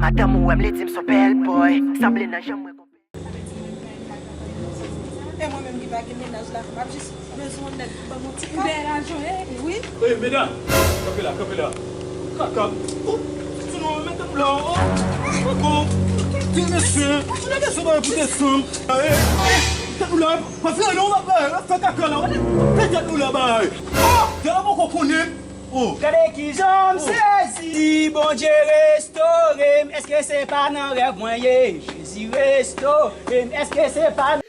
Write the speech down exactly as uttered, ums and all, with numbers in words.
Madanm ou wè m, li di m s on bèl boy. Sanble nan janm mwen. E mwen menm ki pa gen mennaj la, m ap jis bezwen yon nèg pou ban m yon ti kòb. Bèl ajan, wi. Ey, medam, kanpe la, kanpe la. Kaka. Oh, ti nou, men tèt ou la, oh. Bon, ti mesye, ti mesye, ba pou desann. Ey, ey, tèt ou la, pa fè non, pa fè kaka la, fè tèt ou la, bay. Oh, dèyè poko konnen. Oh. Gade kijan m sezi. Bondye restore m, èske se pa nan rèv mwen ye? Jezi restore m, èske se pa